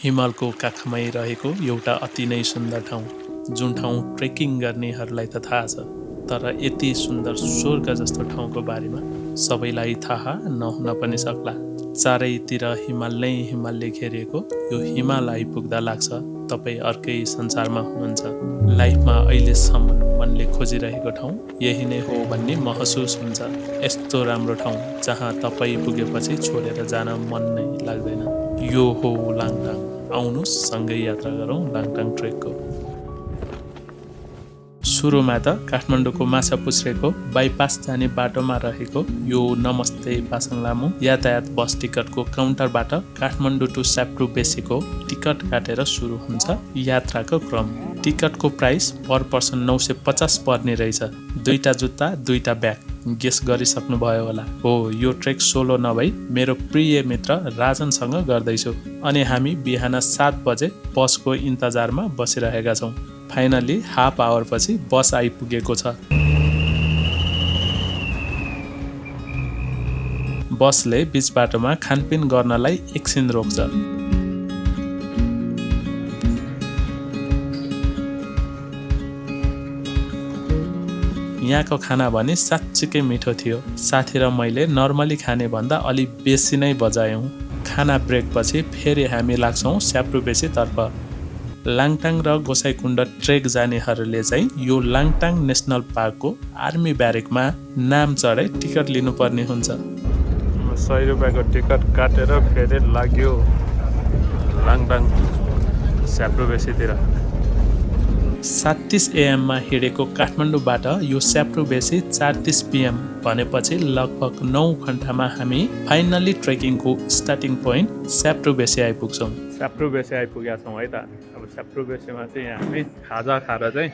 हिमालको काखमै रहेको एउटा अति नै सुन्दर ठाउँ, जुन ठाउँ ट्रेकिङ गर्नेहरूलाई त थाहा छ, तर यति सुन्दर स्वर्ग जस्तो ठाउँको बारेमा सबैलाई थाहा नहुन पनि सक्ला। चारैतिर हिमाल नै हिमालले घेरिएको यो हिमाल आइपुग्दा लाग्छ तपाईँ अर्कै संसारमा हुनुहुन्छ। लाइफमा अहिलेसम्म मनले खोजिरहेको ठाउँ यही नै हो भन्ने महसुस हुन्छ। यस्तो राम्रो ठाउँ जहाँ तपाईँ पुगेपछि छोडेर जान मन नै लाग्दैन। यो हो लाङटाङ। आउनुहोस् सँगै यात्रा गरौँ लाङटाङ ट्रेकको। सुरुमा त काठमाडौँको माछापुच्छ्रेको बाइपास जाने बाटोमा रहेको यो नमस्ते पासाङ लामु यातायात बस टिकटको काउन्टरबाट काठमाडौँ टु स्याप्रुबेसीको टिकट काटेर सुरु हुन्छ यात्राको क्रम। टिकटको प्राइस पर पर्सन 950 पर्ने रहेछ। 2टा जुत्ता 2टा ब्याग। गेस गरिसक्नुभयो होला। हो, यो ट्रेक सोलो नभई मेरो प्रिय मित्र राजनसँग गर्दैछु अनि हामी बिहान 7 बजे बसको इन्तजारमा बसिरहेका छौँ। फाइनली हाफ आवर पछि बस आइपुगेको छ। बसले बीच बाटोमा खानपिन गर्नलाई एकछिन रोक्छ। यहाँको खाना भने साँच्चीकै मिठो थियो। साथी र मैले नर्मली खाने भन्दा अलि बेसी नै बजायौँ। खाना ब्रेक पछि फेरि हामी लाग्छौँ स्याप्रुबेसीतर्फ। लाङटाङ र गोसाइँकुण्ड ट्रेक जानेहरूले चाहिँ यो लाङटाङ नेसनल पार्कको आर्मी ब्यारेकमा नाम चढाइ टिकट लिनुपर्ने हुन्छ। 100 रुपियाँको टिकट काटेर फेरि लाग्यो लाङटाङ स्याप्रुबेसीतिर। 7:30 AM मा हिँडेको काठमाडौँबाट यो स्याप्रुबेसी 4:30 PM भनेपछि लगभग 9 घन्टामा हामी फाइनली ट्रेकिङको स्टार्टिङ पोइन्ट स्याप्रुबेसी आइपुग्छौँ। स्याप्रुबेसी आइपुगेका छौँ है त। अब स्याप्रुबेसीमा चाहिँ यहाँ हामी खाजा खाएर चाहिँ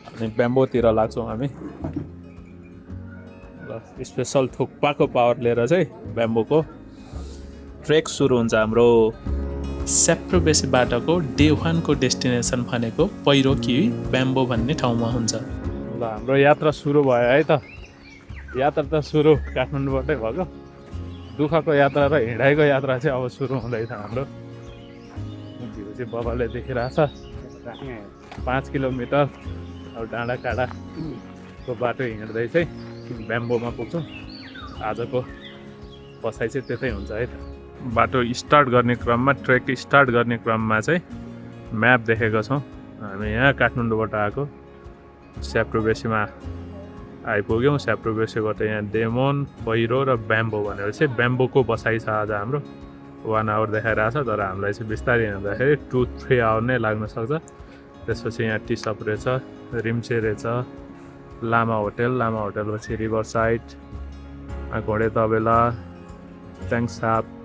अनि ब्याम्बोतिर लाग्छौँ हामी। र स्पेसल थुक्पाको पावर लिएर चाहिँ ब्याम्बोको ट्रेक सुरु हुन्छ हाम्रो। स्याप्रुबेसी बाटोको डे 1 को डेस्टिनेसन भनेको पहिरो कि ब्याम्बो भन्ने ठाउँमा हुन्छ। ल हाम्रो यात्रा सुरु भयो है त। यात्रा त सुरु काठमाडौँबाटै भएको। दुःखको यात्रा र हिँडाइको यात्रा चाहिँ अब सुरु हुँदैछ हाम्रो। भ्यू चाहिँ बबाले देखिरहेछ। 5 किलोमिटर अब डाँडा काँडाको बाटो हिँड्दै चाहिँ ब्याम्बोमा पुग्छौँ। आजको बसाइ चाहिँ त्यतै हुन्छ है त। बाटो स्टार्ट गर्ने क्रममा ट्रेक स्टार्ट गर्ने क्रममा चाहिँ म्याप देखेको छौँ। हामी यहाँ काठमाडौँबाट आएको स्याप्रुबेसीमा आइपुग्यौँ। स्याप्रुबेसीबाट यहाँ डेमोन, पहिरो र ब्याम्बो भनेर चाहिँ ब्याम्बोको बसाइ छ आज हाम्रो। 1 आवर देखाइरहेछ तर हामीलाई चाहिँ बिस्तारै हिँड्दाखेरि 2-3 आवर नै लाग्न सक्छ। त्यसपछि यहाँ टी सप रहेछ, रिम्चे रहेछ, लामा होटेलपछि रिभर साइड, घोडे तबेला, ट्याङसाप,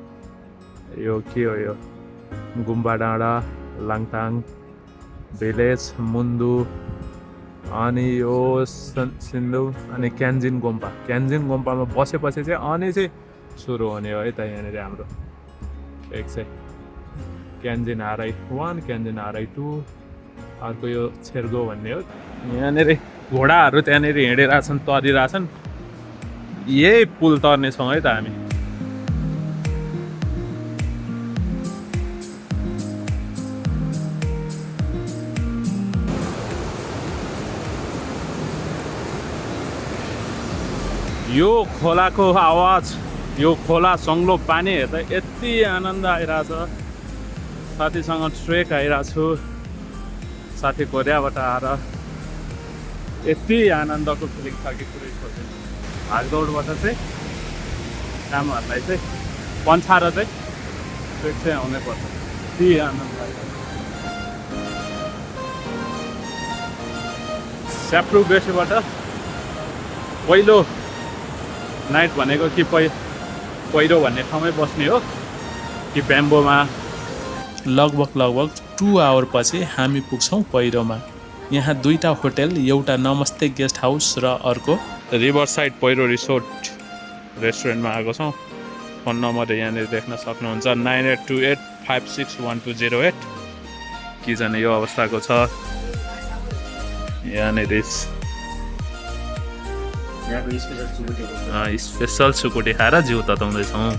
यो के हो यो गुम्बा डाँडा, लाङटाङ भिलेज, मुन्दु, अनि यो सिन्धु अनि क्यान्जिन गुम्पामा बसेपछि चाहिँ अनि चाहिँ सुरु हुने हो है त। यहाँनिर हाम्रो एक चाहिँ क्यान्जिन आरआई 1, क्यान्जिन आरआई 2, अर्को यो छेर्गो भन्ने हो। यहाँनिर घोडाहरू त्यहाँनिर हिँडिरहेछन्, तरिरहेछन्। यही पुल तर्नेछौँ है त हामी। यो खोलाको आवाज, यो खोला सङ्लो पानी हेर्दा यति आनन्द आइरहेछ। साथीसँग ट्रेक आइरहेको छु। साथी कोरियाबाट आएर यति आनन्दको फिलिङ छ कि पुरै छोड्दैन। भागदौडबाट चाहिँ कामहरूलाई चाहिँ पन्छाएर चाहिँ ट्रेक चाहिँ आउनै पर्छ। यति आनन्द आइरहेछ। स्याप्रुबेसीबाट पहिलो नाइट भनेको कि पहिरो भन्ने ठाउँमै बस्ने हो कि ब्याम्बोमा। लगभग 2 आवर पछि हामी पुग्छौँ पहिरोमा। यहाँ 2टा होटेल, एउटा नमस्ते गेस्ट हाउस र अर्को रिभर साइड पहिरो रिसोर्ट रेस्टुरेन्टमा आएको छौँ। फोन नम्बर यहाँनिर देख्न सक्नुहुन्छ 9828561208। किचन यो अवस्थाको छ। यहाँनिर स्पेसल सुकुटी खाएर जिउ तताउँदैछौँ।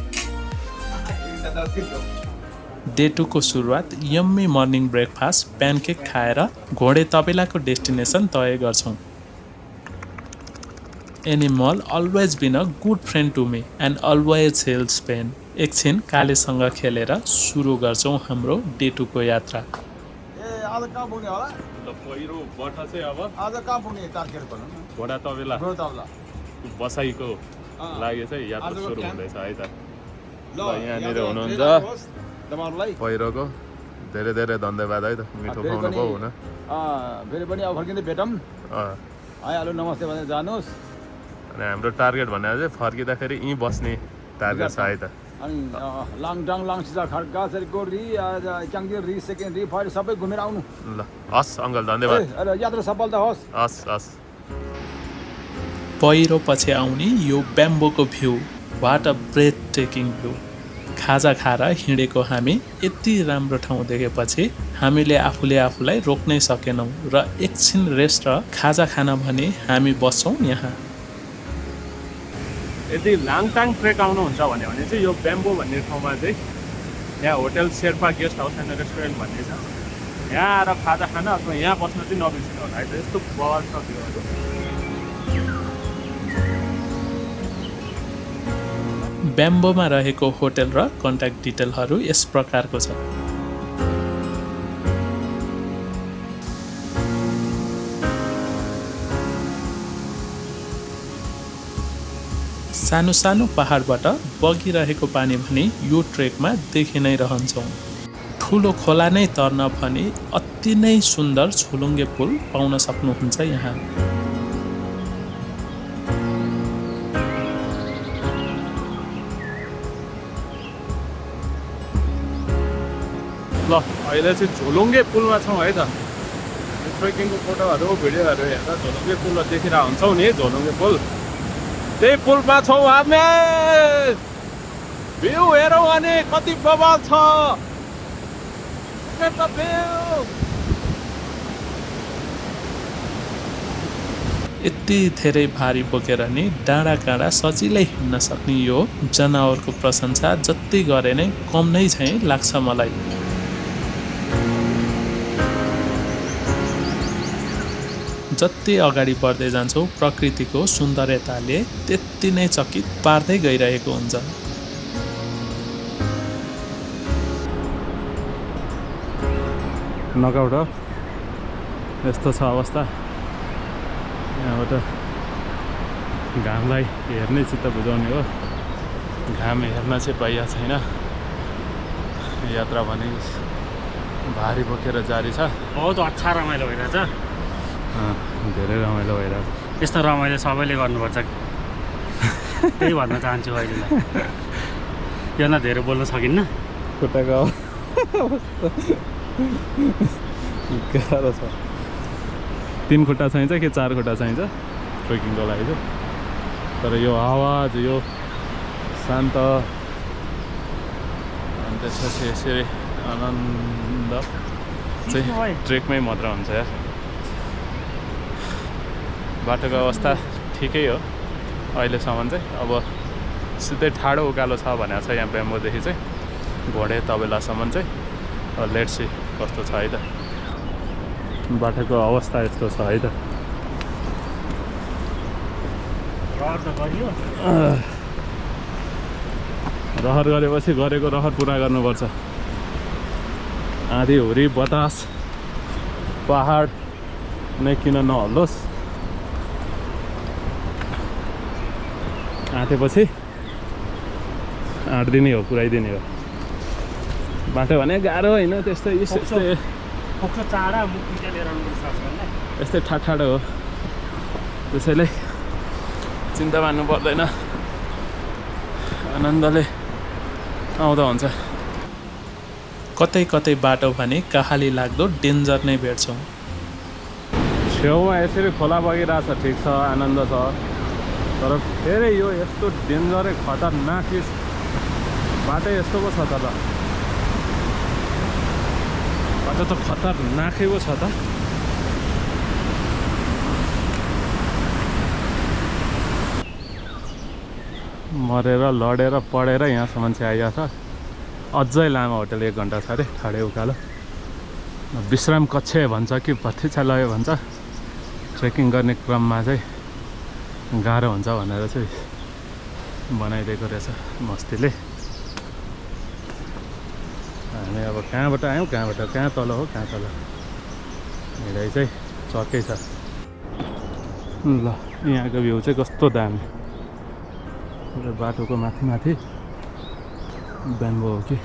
डे 2 को सुरुवात यम्मी मर्निङ ब्रेकफास्ट प्यानकेक खाएर घोडे तबेलाको डेस्टिनेसन तय गर्छौँ। Animal always been a good friend to me and always helps pain. एकछिन कालेसँग खेलेर सुरु गर्छौँ हाम्रो डे 2 को यात्रा। आज कहाँ पुग्ने होला? पहिरो बट चाहिँ अब आज कहाँ पुग्ने तारखेर भन्नु न। घोडा तबेला बसाइको लागि चाहिँ यात्रा सुरु हुँदैछ है त। ल यहाँनिर हुनुहुन्छ तपाईहरुलाई पहिरोको धेरै धेरै धन्यवाद है त, मिठो खुवाउनु भयो हुन। फेरि पनि अब फर्किँदै भेटौँ। आइहाल्नु नमस्ते भनेर जानुहोस्। अनि हाम्रो टार्गेट भनेर चाहिँ फर्किँदाखेरि यहीँ बस्ने टार्गेट छ है त। अनि लाङटाङ लाङसिजा खड्का सरीको री च्याङदिर री सेकेन्ड री फर्स्ट सबै घुमेर आउनु। ल हस् अङ्कल धन्यवाद। यात्रा सफलता होस्। हस् हस्। पहिरो पछि आउने यो ब्याम्बोको view, what a breathtaking view. खाजा खाएर हिँडेको हामी यति राम्रो ठाउँ देखेपछि हामीले आफूलाई रोक्नै सकेनौँ र एकछिन रेस्ट र खाजा खान भने हामी बस्छौँ यहाँ। यदि लाङटाङ ट्रेक आउनुहुन्छ भने चाहिँ यो ब्याम्बो भन्ने ठाउँमा चाहिँ यहाँ hotel Sherpa guest house and restaurant भन्ने छ। यहाँ आएर खाजा खान अथवा यहाँ बस्न चाहिँ नबिर्सिनु होला है त। यस्तो बल छ भ्यूहरू। ब्याम्बोमा रहेको होटल र कन्ट्याक्ट डिटेलहरू यस प्रकारको छ। सानो सानो पहाडबाट बगिरहेको पानी भने यो ट्रेकमा देखि नै रहन्छौँ। ठुलो खोला नै तर्न भने अति नै सुन्दर झोलुङ्गे पुल पाउन सक्नुहुन्छ यहाँ। ल अहिले चाहिँ झोलुङ्गे पुलमा छौँ है त। ट्रेकिङको फोटोहरू भिडियोहरू हेर्दा झोलुङ्गे पुल देखिरहेको हुन्छौँ नि। झोलुङ्गे पुल त्यही पुलमा छौँ हामी। भ्यू हेरौँ भने कति बवाल छ। यति धेरै भारी बोकेर नि डाँडा काँडा सजिलै हिँड्न सक्ने यो जनावरको प्रशंसा जति गरे नै कम नै चाहिँ लाग्छ मलाई। जति अगाडि बढ्दै जान्छौँ प्रकृतिको सुन्दरताले त्यति नै चकित पार्दै गइरहेको हुन्छ। नकआउट हो यस्तो छ अवस्था। यहाँबाट घामलाई हेर्नै चित्त बुझाउने हो। घाम हेर्न चाहिँ पाइएको छैन। यात्रा भने भारी बोकेर जारी छ। बहुत अच्छा रमाइलो भइरहेछ। धेरै रमाइलो भइरहेको। यस्तो रमाइलो सबैले गर्नुपर्छ त्यही भन्न चाहन्छु अहिलेलाई। योभन्दा धेरै बोल्न सकिन्न। खुट्टाको गाह्रो छ। 3 खुट्टा चाहिन्छ कि 4 खुट्टा चाहिन्छ ट्रेकिङको लागि चाहिँ। तर यो आवाज यो शान्त अनि त्यसपछि यसरी आनन्द चाहिँ ट्रेकमै मात्र हुन्छ यार। बाटोको अवस्था ठिकै हो अहिलेसम्म चाहिँ। अब सिधै ठाडो उकालो छ भनेको छ यहाँ ब्याम्बोदेखि चाहिँ घोडे तबेलासम्म चाहिँ। लेट्स सी कस्तो छ है त। बाटोको अवस्था यस्तो छ है त। रहर गरेपछि गरेको रहर पुरा गर्नुपर्छ। आँधी हुरी बतास पहाड नै किन नहल्लोस्। आँटेपछि आँटिदिने हो, पुऱ्याइदिने हो। बाटो भने गाह्रो होइन त्यस्तै चाडा मुखिया लिएर यस्तै ठाडो हो। त्यसैले चिन्ता मान्नु पर्दैन, आनन्दले आउँदा हुन्छ। कतै कतै बाटो भने कहाली लाग्दो डेन्जर नै भेट्छौँ। छेउमा यसरी खोला बगिरहेछ, ठिक छ, आनन्द छ। तर फेरि यो यस्तो डेन्जरै खतरनाक बाटो यस्तो पो छ त। बाटो त खतरनाकै पो छ त। मरेर लडेर पढेर यहाँसम्म चाहिँ आइएको छ। अझै लामो होटल 1 घन्टा छ अरे ठाडे उकालो विश्राम कक्ष भन्छ कि प्रतीक्षालय भन्छ ट्रेकिङ गर्ने क्रममा चाहिँ गाह्रो हुन्छ भनेर चाहिँ बनाइदिएको रहेछ मस्तीले हामी अब कहाँबाट आयौँ कहाँ तल हो कहाँ तल हिँडाइ चाहिँ चर्कै छ ल यहाँको भ्यू चाहिँ कस्तो दामी पुरा बाटोको माथि ब्याम्बो हो कि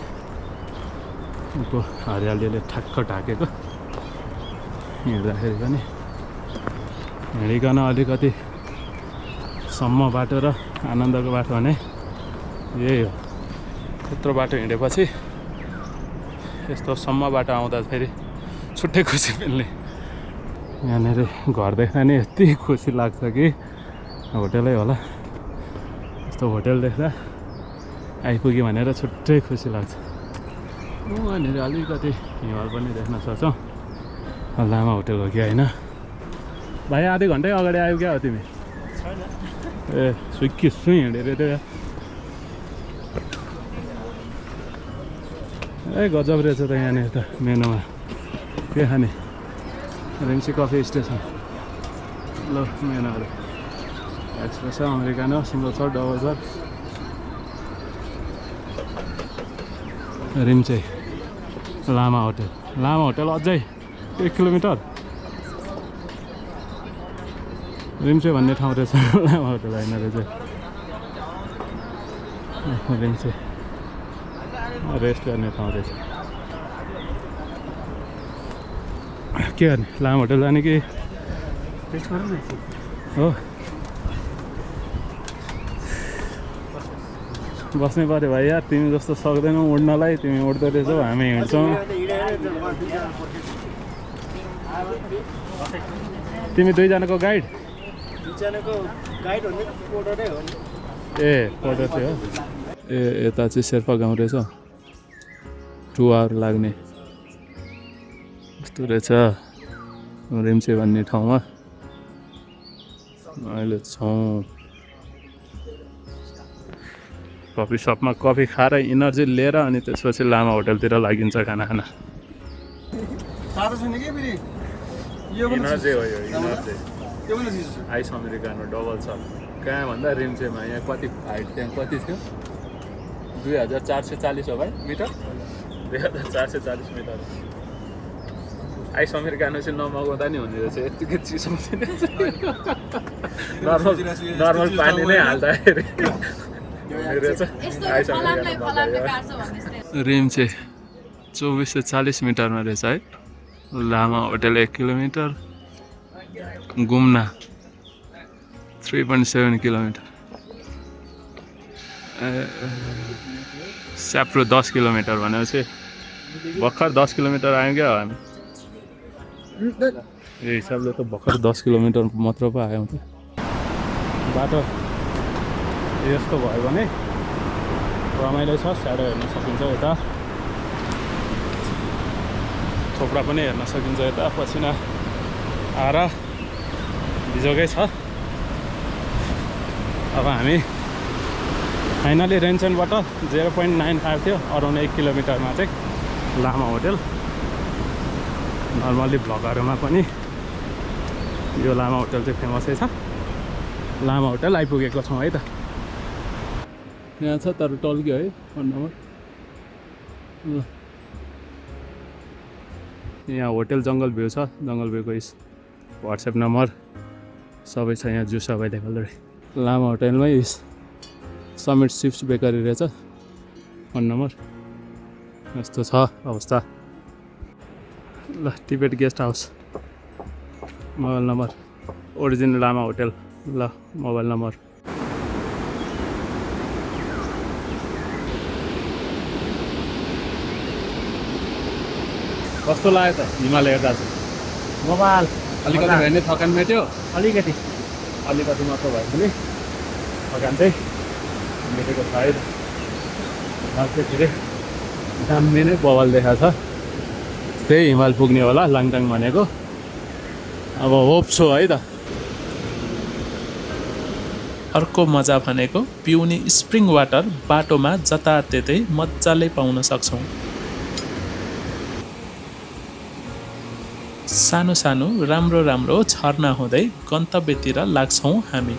को हरियालीले ठ्याक्क ढाकेको हिँड्दाखेरि पनि हिँडिकन अलिकति सम्म बाटो र आनन्दको बाटो भने यही हो त्यत्रो बाटो हिँडेपछि यस्तो सम्म बाटो आउँदा फेरि छुट्टै खुसी मिल्ने यहाँनिर घर देख्दा नि यति खुसी लाग्छ कि होटेलै होला यस्तो होटेल देख्दा आइपुग्यो भनेर छुट्टै खुसी लाग्छ वहाँनिर अलिकति हिमाल पनि देख्न सक्छौँ लामा होटेल हो कि होइन भाइ आधी घन्टै अगाडि आयो क्या हो तिमी ए सुइकी सुई हिँडेर त्यो ए गजब रहेछ त यहाँनिर त मेनुमा के खाने रेम्सी कफी स्टेसन ल मेनुहरू espresso americano single short double short Rimche Lama hotel अझै 1 किलोमिटर रिम्चे भन्ने ठाउँ रहेछ लामा होटल होइन रहेछ रिम्चे रेस्ट गर्ने ठाउँ रहेछ के गर्ने लामा होटल जाने कि हो बस्नै पऱ्यो भाइ यार तिमी जस्तो सक्दैनौ उड्नलाई तिमी उड्दो रहेछौ हामी हिँड्छौँ तिमी दुईजनाको गाइड ए पोर्टर थियो ए यता चाहिँ शेर्पा गाउँ रहेछ 2 आवर लाग्ने यस्तो रहेछ रिम्चे भन्ने ठाउँमा अहिले छौँ कफी सपमा कफी खाएर इनर्जी लिएर अनि त्यसपछि लामा होटलतिर लागिन्छ खाना खान इनर्जी हो यो इनर्जी आइस अमेरिकानो डबल छ कहाँ भन्दा रिम्चेमा यहाँ कति हाइट त्यहाँ कति थियो 2440 हो भाइ मिटर 2440 मिटर आइस अमेरिकानो चाहिँ नमगाउँदा नि हुने रहेछ यत्तिकै चिसो नर्मल पानी नै हाल्दाखेरि रिम्चे 2440 मिटरमा रहेछ है लामा होटल 1 किलोमिटर घुम्ना 3.7 किलोमिटर स्याप्रो 10 किलोमिटर भनेपछि भर्खर 10 किलोमिटर आयौँ क्या हामी यो हिसाबले त भर्खर 10 किलोमिटर मात्र पो आयौँ त बाटो यस्तो भयो भने रमाइलो छ स्याडो हेर्न सकिन्छ यता थोप्रा पनि हेर्न सकिन्छ यता पसिना आएर बिजोगै छ अब हामी फाइनली रेन्सनबाट 0.95 थियो अराउन्ड 1 किलोमिटरमा चाहिँ लामा होटल नर्मल्ली भ्लगहरूमा पनि यो लामा होटल चाहिँ फेमसै छ लामा होटल आइपुगेको छौँ है त यहाँ छ तर टल्क्यो है फोन नम्बर ल यहाँ होटल जङ्गल भ्यू छ जङ्गल भ्यूको वाट्सएप नम्बर सबै छ यहाँ जुस अभाइलेबल रहे लामा होटलमै समिट सिप्स बेकरी रहेछ फोन नम्बर यस्तो छ अवस्था ल Tibet guest house mobile number original Lama hotel ल मोबाइल नम्बर कस्तो लाग्यो त हिमाल हेर्दा चाहिँ मोबाइल अलिकति भए नि थकान मेट्यो अलिकति मात्र भए पनि थकान चाहिँ मेटेको छ है त फेरि दामी नै बवाल देखाएको छ त्यही हिमाल पुग्ने होला लाङटाङ भनेको अब होप छु है त अर्को मजा भनेको पिउने स्प्रिङ वाटर बाटोमा जताततै मजाले पाउन सक्छौँ। सानो सानो राम्रो राम्रो झरना हुँदै गन्तव्यतिर लाग्छौँ हामी।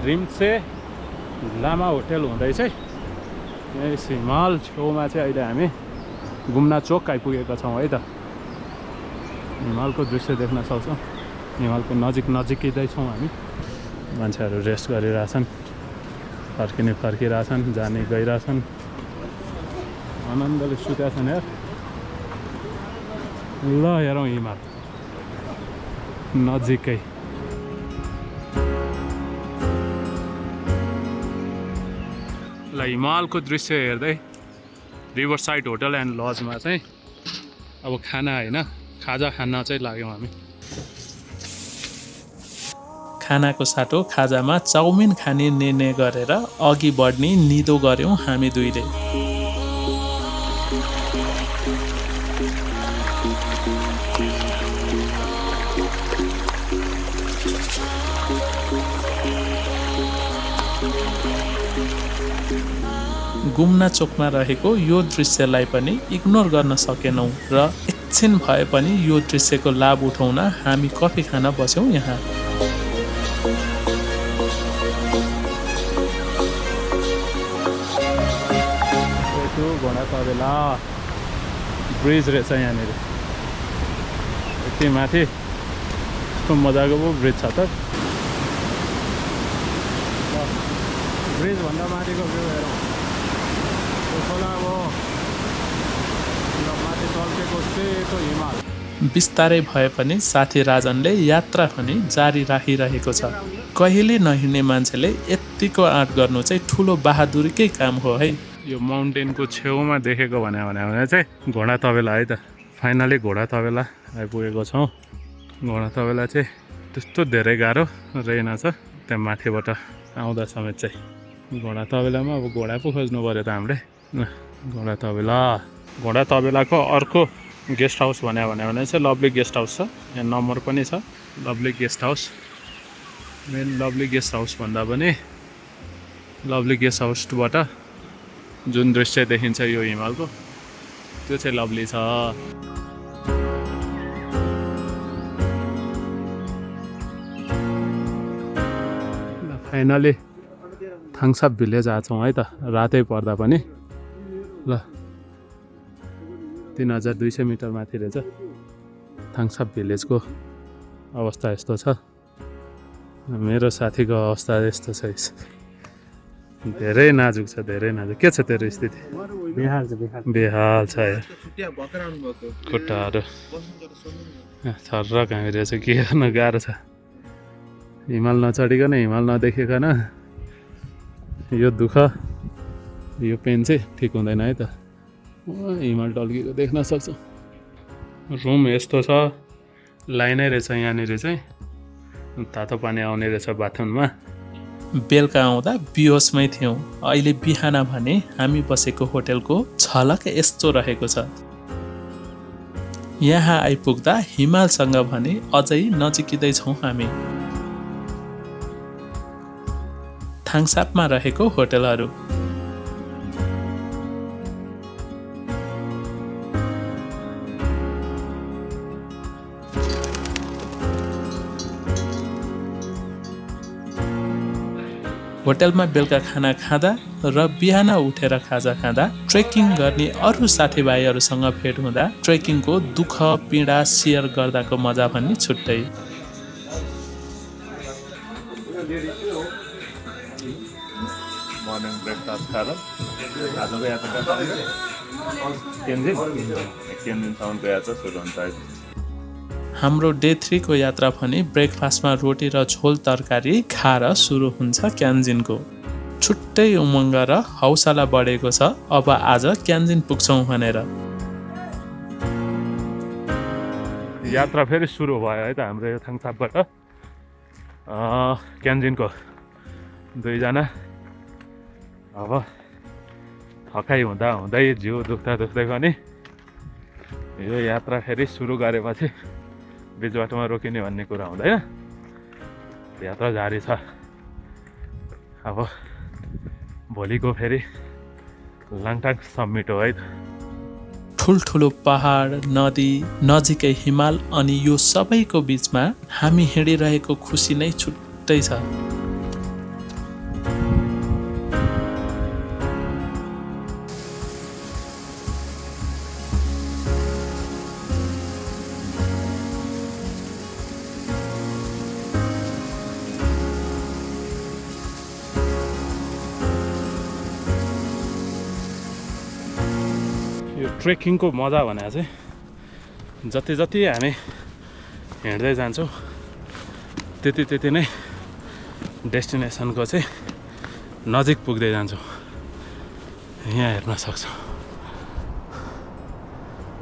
रिम्से लामा होटेल हुँदै चाहिँ यही हिमाल छेउमा चाहिँ अहिले हामी घुम्न चोक आइपुगेका छौँ है त। हिमालको दृश्य देख्न सक्छौँ। हिमालको नजिकै छौँ हामी। मान्छेहरू रेस्ट गरिरहेछन्, फर्किरहेछन्, जाने गइरहेछन्, आनन्दले सुतेका छन् यार। ल हेरौँ हिमाल नजिकै। ल हिमालको दृश्य हेर्दै रिभर साइड होटल एन्ड लजमा चाहिँ अब खाना होइन खाजा खान चाहिँ लाग्यौँ हामी। खानाको साटो खाजामा चाउमिन खाने निर्णय गरेर अघि बढ्ने निदो गर्यौँ हामी दुईले। गुम्ना चोकमा रहेको यो दृश्यलाई पनि इग्नोर गर्न सकेनौँ र एकछिन भए पनि यो दृश्यको लाभ उठाउन हामी कफी खान बस्यौँ यहाँ। घोडा तबेला ब्रिज रहेछ यहाँनिर यति माथि। यस्तो मजाको पो ब्रिज छ त। ब्रिजभन्दा माथिको भ्यू हेरौँ। माथि टल्केको सेतो हिमाल। बिस्तारै भए पनि साथी राजनले यात्रा पनि जारी राखिरहेको छ। कहिले नहिँड्ने मान्छेले यत्तिको आँट गर्नु चाहिँ ठुलो बहादुरीकै काम हो है। यो माउन्टेनको छेउमा देखेको भने चाहिँ घोडा तबेला है त। फाइनली घोडा तबेला आइपुगेको छौँ। घोडा तबेला चाहिँ त्यस्तो धेरै गाह्रो रहेनछ त्यहाँ माथिबाट आउँदा समेत चाहिँ। घोडा तबेलामा अब घोडा पो खोज्नु पऱ्यो त हामीले। घोडा तबेलाको अर्को गेस्ट हाउस भने चाहिँ लभली गेस्ट हाउस छ। यहाँ नम्बर पनि छ lovely guest house. Main lovely guest house भन्दा पनि लभली गेस्ट हाउसबाट जुन दृश्य देखिन्छ यो हिमालको त्यो चाहिँ लभली छ। फाइनली थाङसाप भिलेज आछौँ है त। रातै पर्दा पनि ल 3200 मिटर माथि रहेछ थाङसाप भिलेजको अवस्था यस्तो छ। मेरो साथीको अवस्था यस्तो छ। धेरै नाजुक छ, धेरै नाजुक। के छ तेरो स्थिति? बेहाल छ यार। खुट्टाहरू थर्र कामिरहेछ। के गर्न गाह्रो छ। हिमाल नचढिकन हिमाल नदेखिकन यो दुःख यो पेन चाहिँ ठिक हुँदैन है त। हिमाल टल्केको देख्न सक्छौँ। रुम यस्तो छ, लाइनै रहेछ यहाँनिर चाहिँ। तातो पानी आउने रहेछ बाथरुममा। बेलुका आउँदा बिहोसमै थियौँ। अहिले बिहान भने हामी बसेको होटेलको झलक यस्तो रहेको छ। यहाँ आइपुग्दा हिमालसँग भने अझै नजिकै छौँ हामी। थाङसापमा रहेको होटेलहरू। होटेलमा बेलुका खाना खाँदा र बिहान उठेर खाजा खाँदा ट्रेकिङ गर्ने अरू साथीभाइहरूसँग भेट हुँदा ट्रेकिङको दुःख पीडा सेयर गर्दाको मजा भन्ने छुट्टै। मर्निङ ब्रेकफास्ट खाएर आजको यात्रा केन्जिनसम्मको यात्रा सुरु हुन्छ। हाम्रो डे 3 को यात्रा भने ब्रेकफास्टमा रोटी र झोल तरकारी खाएर सुरु हुन्छ क्यान्जिनको। छुट्टै उमङ्ग र हौसला बढेको छ अब आज क्यान्जिन पुग्छौँ भनेर। यात्रा फेरि सुरु भयो है त हाम्रो यो थाङसापबाट क्यान्जिनको। दुईजना अब थकाइ हुँदा जिउ दुख्दै पनि यो यात्रा फेरि सुरु गरेपछि बिच बाटोमा रोकिने भन्ने कुरा हुँदैन। यात्रा जारी छ। अब भोलिको फेरि लाङटाङ सब्मिट हो है त। ठुल्ठुलो पहाड, नदी, नजिकै हिमाल अनि यो सबैको बीचमा हामी हिँडिरहेको खुसी नै छुट्टै छ। यो ट्रेकिङको मजा भने चाहिँ जति जति हामी हिँड्दै जान्छौँ त्यति नै डेस्टिनेसनको चाहिँ नजिक पुग्दै जान्छौँ। यहाँ हेर्न सक्छौँ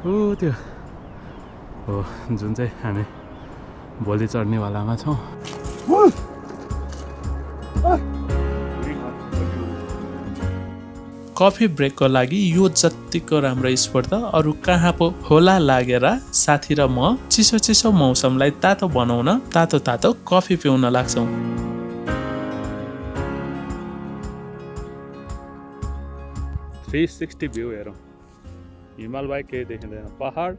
ऊ त्यो हो जुन चाहिँ हामी भोलि चढ्नेवालामा छौँ। कफी ब्रेकको लागि यो जत्तिको राम्रो स्पोट त अरू कहाँ पो होला लागेर साथी र म चिसो चिसो मौसमलाई तातो बनाउन तातो तातो कफी पिउन लाग्छौँ। थ्री 360 भ्यू हेरौँ। हिमाल बाहेक केही देखिँदैन। पहाड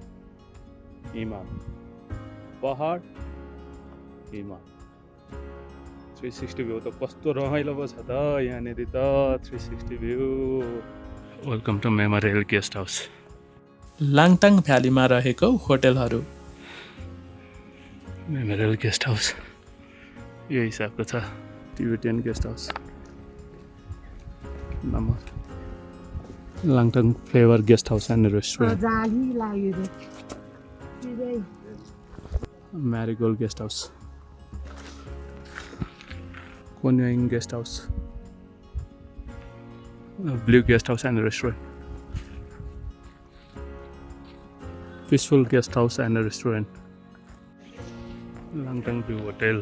हिमाल, पहाड हिमाल। 360 भ्यू त कस्तो रमाइलो पो छ त यहाँनिर त 360 view. Welcome to memorial guest house. Langtang भ्यालीमा रहेको होटलहरू। मेमोरियल गेस्ट हाउस यो हिसाबको छ। Tibetan guest house number. Langtang flavour guest house and restaurant. Marigold guest house, Konyang guest house, blue guest house and restaurant, peaceful guest house and restaurant, Langtang view hotel.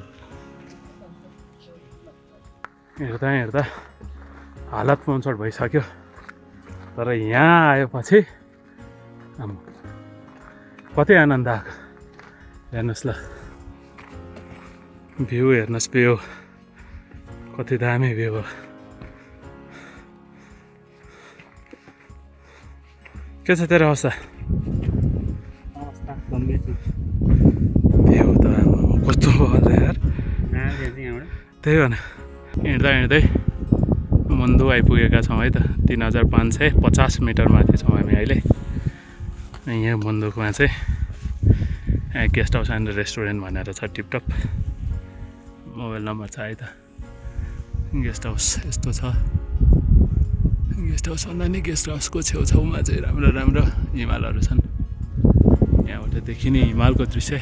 हेर्दा हेर्दा हालत puncture भइसक्यो, तर यहाँ आएपछि कति आनन्द आएको। हेर्नुहोस् ल, भ्यू हेर्नुहोस्, भ्यू कति दामी भ्यू हो। के छ तेरो अवस्था? भ्यू त कस्तो भयो यार। त्यही भन हिँड्दा हिँड्दै मुन्दु आइपुगेका छौँ है त। 3550 मिटर माथि छौँ हामी अहिले। यहाँ मुन्दुकमा चाहिँ गेस्ट हाउस एन्ड रेस्टुरेन्ट भनेर छ टिपटप। मोबाइल नम्बर छ है त। गेस्ट हाउस यस्तो छ। गेस्ट हाउस भन्दा नि गेस्ट हाउसको छेउछाउमा चाहिँ राम्रो राम्रो हिमालहरू छन्। यहाँबाट देखिने हिमालको दृश्य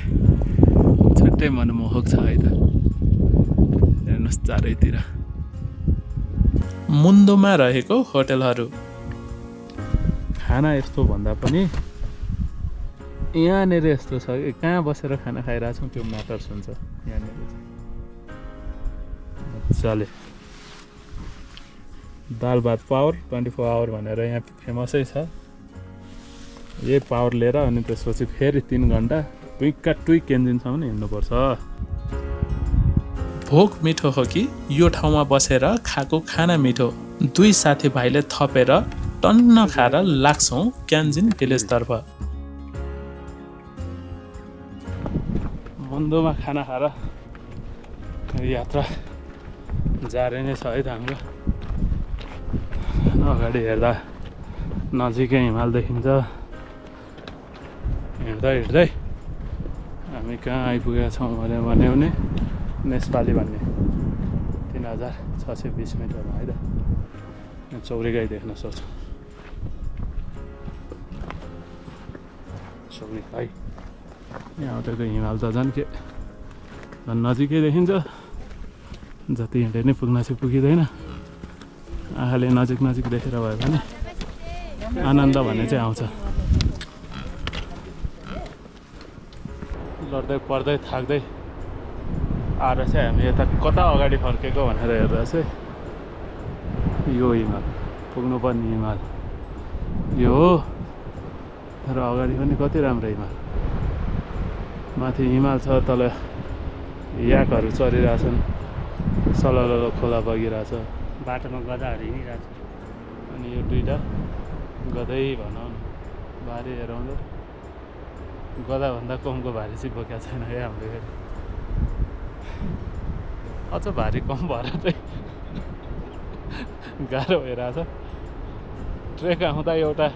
छुट्टै मनमोहक छ है त। हेर्नुहोस् चारैतिर। मुन्दुमा रहेको होटलहरू। खाना यस्तो भन्दा पनि यहाँनिर यस्तो छ कि कहाँ बसेर खाना खाइरहेछौँ त्यो म्याटर्स हुन्छ यहाँनिर। मजाले दाल भात पावर 24 आवर भनेर यहाँ फेमसै छ। यही पावर लिएर अनि त्यसपछि फेरि 3 घन्टा टुइक्का टुइक केन्जिनसम्म हिँड्नुपर्छ। भोक मिठो हो कि यो ठाउँमा बसेर खाएको खाना मिठो। दुई साथीभाइले थपेर टन्न खाएर लाग्छौँ क्यान्जिन भिलेजतर्फ। मुन्दुमा खाना खाएर यात्रा जारी नै छ है त हाम्रो। अगाडि हेर्दा नजिकै हिमाल देखिन्छ। हिँड्दै हिँड्दै हामी कहाँ आइपुगेका छौँ भन्यो भने नेसपाली भन्ने 3620 मिटरमा है त। चौरीगाई देख्न सक्छौँ। चौरीगाई यहाँबाटको हिमाल त झन् के झन् नजिकै देखिन्छ। जति हिँडे नै पुग्न चाहिँ पुगिँदैन। आँखाले नजिक नजिक देखेर भयो भने आनन्द भन्ने चाहिँ आउँछ। लड्दै पर्दै थाक्दै आएर चाहिँ हामी यता कता अगाडि फर्केको भनेर हेर्दा चाहिँ यो हिमाल पुग्नुपर्ने हिमाल यो हो। र अगाडि पनि कति राम्रो हिमाल, माथि हिमाल छ, तल याकहरू चरिरहेछन्, सलल खोला बगिरहेछ, बाटोमा गधाहरू हिँडिरहेको छ। अनि यो दुईटा गधै भनौँ न, भारी हेराउँदा गधाभन्दा कमको भारी चाहिँ बोकेको छैन क्या हामीले फेरि, अझ भारी कम भएर चाहिँ गाह्रो भइरहेछ। ट्रेक आउँदा एउटा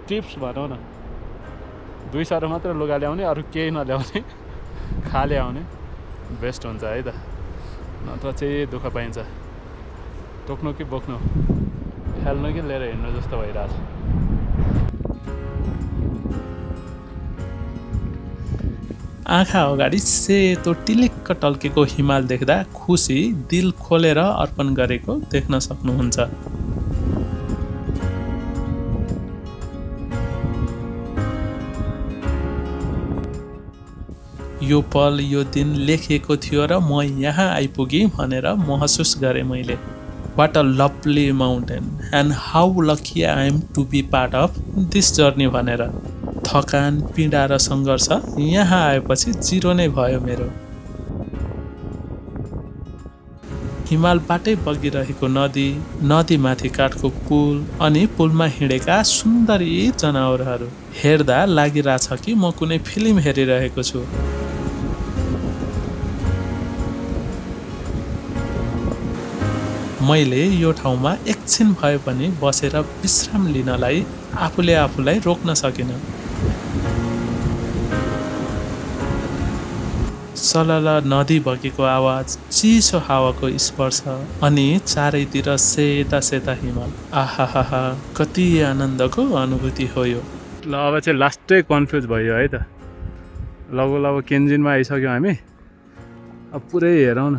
टिप्स भनौँ न, 2 सरो मात्र लुगा ल्याउने, अरू केही नल्याउने, खाले आउने बेस्ट हुन्छ है त, नत्र चाहिँ दुःख पाइन्छ। टोक्नु कि बोक्नु, खेल्नु कि लिएर हिँड्नु जस्तो भइरहेछ। आँखा अगाडि सेतो टिलिक्क टल्केको हिमाल देख्दा खुसी दिल खोलेर अर्पण गरेको देख्न सक्नुहुन्छ। यो पल, यो दिन लेखिएको थियो र म यहाँ आइपुगेँ भनेर महसुस गरेँ मैले। What a lovely mountain and how lucky I am to be part of this journey भनेर। थकान, पीडा र सङ्घर्ष यहाँ आएपछि जिरो नै भयो मेरो। हिमालबाटै बगिरहेको नदी, नदीमाथि काठको पुल अनि पुलमा हिँडेका सुन्दरी जनावरहरू हेर्दा लागिरहेछ कि म कुनै फिल्म हेरिरहेको छु। मैले यो ठाउँमा एकछिन भए पनि बसेर विश्राम लिनलाई आफूलाई रोक्न सकिनँ। सलल नदी बगेको आवाज, चिसो हावाको स्पर्श अनि चारैतिर सेता सेता हिमाल, आहाहा कति आनन्दको अनुभूति हो यो। ल अब चाहिँ लास्टै कन्फ्युज भयो है त। लगभग केन्जिनमा आइसक्यौँ हामी। अब पुरै हेरौँ न,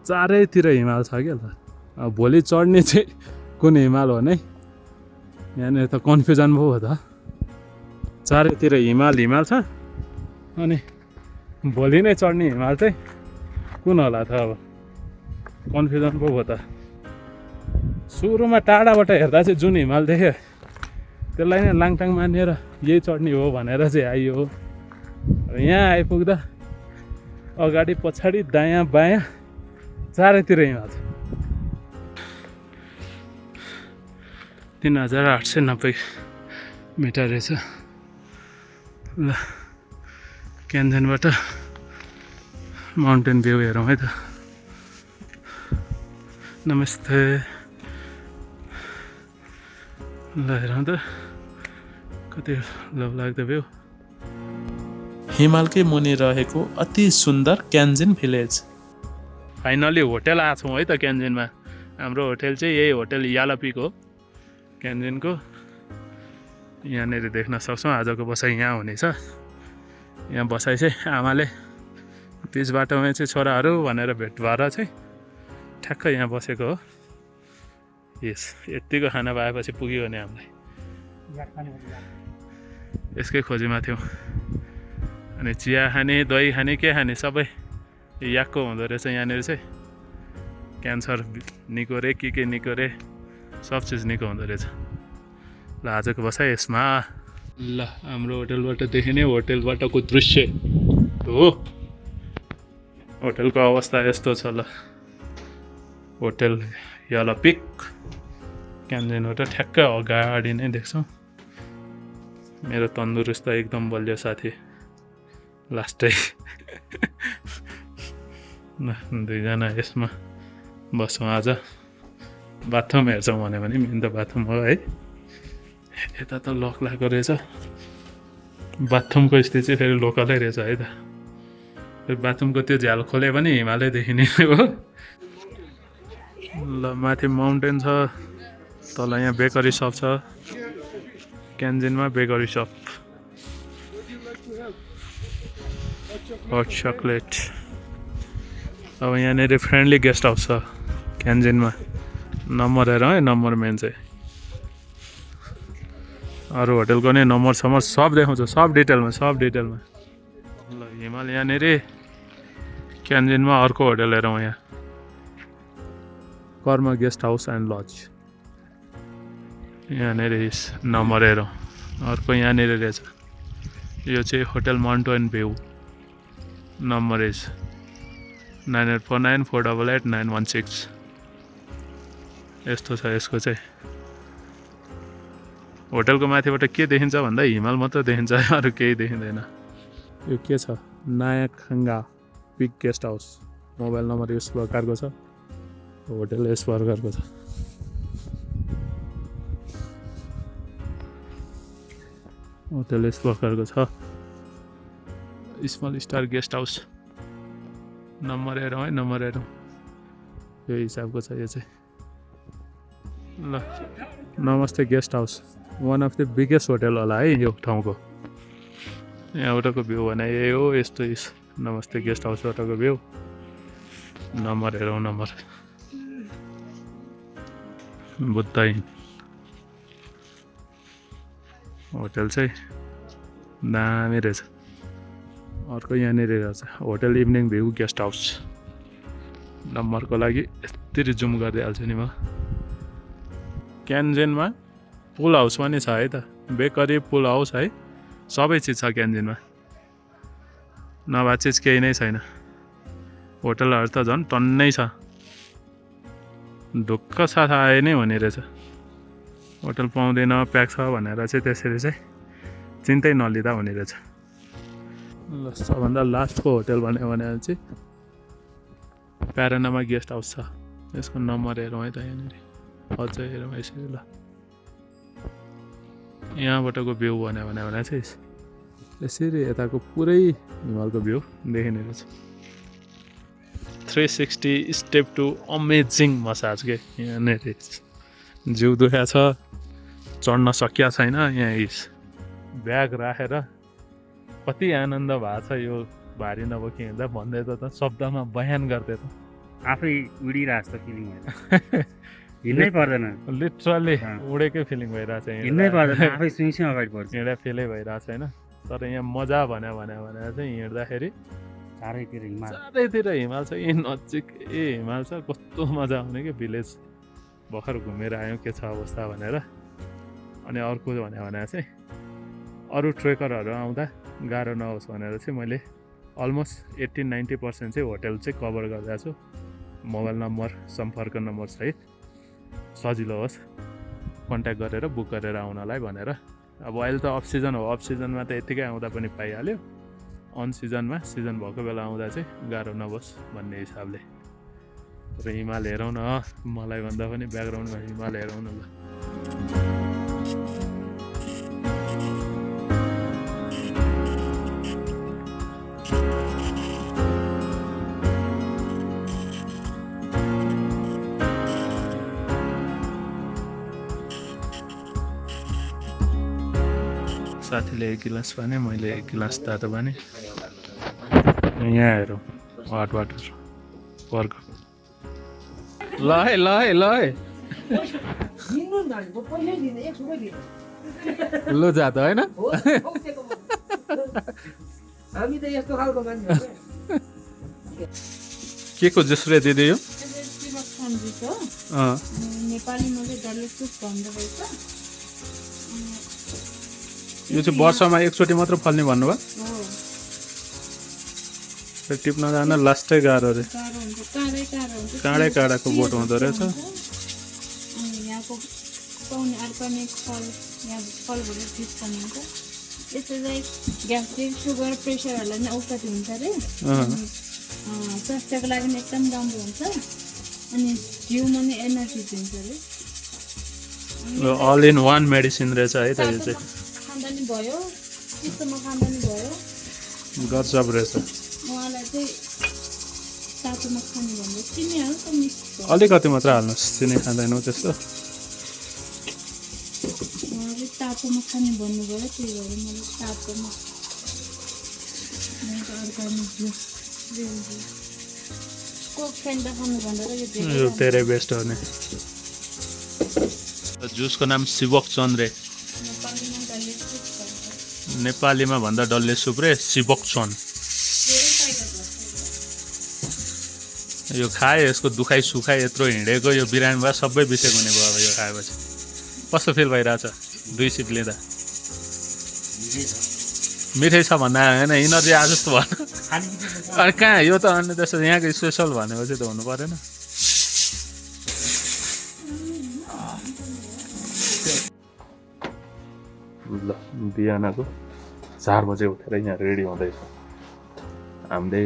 चारैतिर हिमाल छ क्या त। अब भोलि चढ्ने चाहिँ कुन हिमाल हो नै, यहाँनिर त कन्फ्युजन भयो त। चारैतिर हिमाल छ, अनि भोलि नै चढ्ने हिमाल चाहिँ कुन होला त? अब कन्फ्युजन पो भयो त। सुरुमा टाढाबाट हेर्दा चाहिँ जुन हिमाल देख्यो त्यसलाई नै लाङटाङ मानेर यही चढ्ने हो भनेर चाहिँ आइयो। यहाँ आइपुग्दा अगाडि पछाडि दायाँ बायाँ चारैतिर हिमाल छ। 3890 मिटर रहेछ। ल क्यान्जनबाट माउन्टेन भ्यू हेरौँ है त। नमस्ते। ल हेरौँ त कति लोभलाग्दो भ्यू। हिमालकै मुनि रहेको अति सुन्दर क्यान्जिन भिलेज। फाइनली होटेल आएको छौँ है त क्यान्जिनमा। हाम्रो होटेल चाहिँ यही होटेल यालपिक हो क्यान्जिनको। यहाँनिर देख्न सक्छौँ आजको बसाइ यहाँ हुनेछ। यहाँ बसाइ चाहिँ आमाले बिच बाटोमै चाहिँ छोराहरू भनेर भेट भएर चाहिँ ठ्याक्क यहाँ बसेको हो। यस यत्तिको खाना पाएपछि पुग्यो भने हामीलाई। यसकै खोजीमा थियौँ। अनि चिया खाने, दही खाने, के खाने सबै याकको हुँदो रहेछ यहाँनिर चाहिँ। क्यान्सर निको रे के निको रे, सब चिज निको हुँदो रहेछ। ल आजको बसाइ यसमा। ल हाम्रो होटेलबाट देखिने होटेलबाटको दृश्य हो। होटेलको अवस्था यस्तो छ। ल होटेल यालपिक क्यान्जिनबाट ठ्याक्क अगाडि नै देख्छौँ। मेरो तन्दुरुस्त एकदम बलियो साथी लास्टै दुईजना यसमा बस्छौँ आज। बाथरुम हेर्छौँ भन्यो भने मेन त बाथरुम हो है। यता त लक लागेको रहेछ। बाथरुमको स्थिति चाहिँ फेरि लोकलै रहेछ है त। फेरि बाथरुमको त्यो झ्याल खोल्यो भने हिमालय देखिने हो। ल माथि माउन्टेन छ, तल यहाँ बेकरी सप छ। क्यान्जिनमा बेकरी सप, हट चक्लेट। अब यहाँनिर फ्रेन्डली गेस्ट हाउस छ क्यान्जिनमा। नम्बर हेरौँ है, नम्बर मेन चाहिँ। अरू होटेलको नै नम्बर समर सब देखाउँछ, सब डिटेलमा। ल हिमाल यहाँनिर क्यान्जिनमा अर्को होटेल हेरौँ यहाँ, कर्म गेस्ट हाउस एन्ड लज। यहाँनिर नम्बर हेरौँ अर्को यहाँनिर रहेछ यो चाहिँ hotel mountain view number is 9849488916 यस्तो छ यसको चाहिँ होटलको माथिबाट के देखिन्छ भन्दा हिमाल मात्र देखिन्छ अरू केही देखिँदैन यो के छ Nayakhanga peak guest house mobile number यस प्रकारको छ होटल यस प्रकारको छ होटल यस प्रकारको छ small star guest house number हेरौँ है नम्बर हेरौँ यो हिसाबको छ यो चाहिँ ल नमस्ते guest house one of the biggest hotel होला है यो ठाउँको यहाँबाटको भ्यू भने यही हो यस्तो नमस्ते गेस्ट हाउसबाटको भ्यू नम्बर हेरौँ नम्बर बुद्धै होटल चाहिँ दामी रहेछ अर्को यहाँनिर रहेछ hotel evening view guest house नम्बरको लागि यस्तरी जुम गरिदिइहाल्छु नि म क्यान्जेनमा पुल हाउस पनि छ है त बेकरी पुल हाउस है सबै चिज छ क्यान्जिनमा नभए चिज केही नै छैन होटलहरू त झन् टन्नै छ ढुक्क साथ आए नै हुने रहेछ होटल पाउँदैन प्याक छ भनेर चाहिँ त्यसरी चाहिँ चिन्तै नलिँदा हुने रहेछ ल सबभन्दा लास्टको होटल भन्यो भने चाहिँ प्यारानामा गेस्ट हाउस छ यसको नम्बर हेरौँ है त यहाँनिर अझै हेरौँ यसरी ल यहाँबाटको भ्यू भन्यो भने चाहिँ यसरी यताको पुरै हिमालको भ्यू देखिने रहेछ 360 स्टेप टु अमेजिङ मसाज के यहाँनिर जिउ दुख्या छ चढ्न सकिया छैन यहाँ ब्याग राखेर कति आनन्द भएको छ यो भारी नबोकी हिँड्दा भन्दै त शब्दमा बयान गर्दै त आफै उडिरहेको जस्तो फिलिङ भएर हिँड्नै पर्दैन लिटरली उडेकै फिलिङ भइरहेछ हिँड्नै पर्दैन आफै सुइसै अगाडि बढ्छ हिँड्दा फिलै भइरहेछ होइन तर यहाँ मजा भन्यो भने चाहिँ हिँड्दाखेरि चारैतिर हिमाल छ यही नजिक हिमाल छ कस्तो मजा आउने कि भिलेज भर्खर घुमेर आयौँ के छ अवस्था भनेर अनि अर्को भन्यो भने चाहिँ अरू ट्रेकरहरू आउँदा गाह्रो नहोस् भनेर चाहिँ मैले अलमोस्ट 80-90% चाहिँ होटल चाहिँ कभर गरिरहेको छु मोबाइल नम्बर सम्पर्क नम्बर सहित सजिलो होस् कन्ट्याक्ट गरेर बुक गरेर आउनलाई भनेर अब अहिले त अफ सिजन हो अफ सिजनमा त यत्तिकै आउँदा पनि पाइहाल्यो अन सिजनमा सिजन भएको बेला आउँदा चाहिँ गाह्रो नहोस् भन्ने हिसाबले र हिमाल हेरौँ न मलाई भन्दा पनि ब्याकग्राउन्डमा हिमाल हेरौँ न ल साथीले 1 गिलास भने मैले 1 गिलास तातो भने यहाँ हेरौँ हट वाटर वर्क ल है लु जात होइन के को जुस रे दिदी यो यो चाहिँ वर्षमा एकचोटि मात्र फल्ने भन्नुभयो टिप्न जान लास्टै गाह्रो रे काँडाको बोट हुँदो रहेछ ग्यास्ट्रिक सुगर प्रेसरहरूलाई पनि औषधि हुन्छ अरे स्वास्थ्यको लागि एकदम राम्रो हुन्छ अनि जिउमा पनि एनर्जी दिन्छ अरे अल इन वान मेडिसिन रहेछ है त यो चाहिँ खाँदा नि भयो चिसोमा खाँदा नि भयो गजब रहेछ उहाँलाई चाहिँ तातोमा खानु भन्दा चिनी हाल्छ मिक्स अलिकति मात्र हाल्नुहोस् चिनी खाँदैनौ त्यस्तो उहाँले तातोमा खाने भन्नुभयो त्यही भएर मैले तातोमा कोक फेन्टा खानु भन्दा यो धेरै बेस्ट हो नि जुसको नाम शिवक चन्द्रे नेपालीमा भन्दा डल्ले सुप रे शिवक चन्द यो खाए यसको दुखाइ सुखाइ यत्रो हिँडेको यो बिरामी भए सबै बिसेको हुने भयो अब यो खाएपछि कस्तो फिल भइरहेछ 2 सिप लिँदा? मिठै छ भन्दा होइन इनर्जी आज जस्तो भन। अनि कहाँ यो त अनि त्यसो यहाँको स्पेसल भनेपछि त हुनु परेन। ल बिहानको 4 बजे उठेर यहाँ रेडी हुँदैछ। हामीले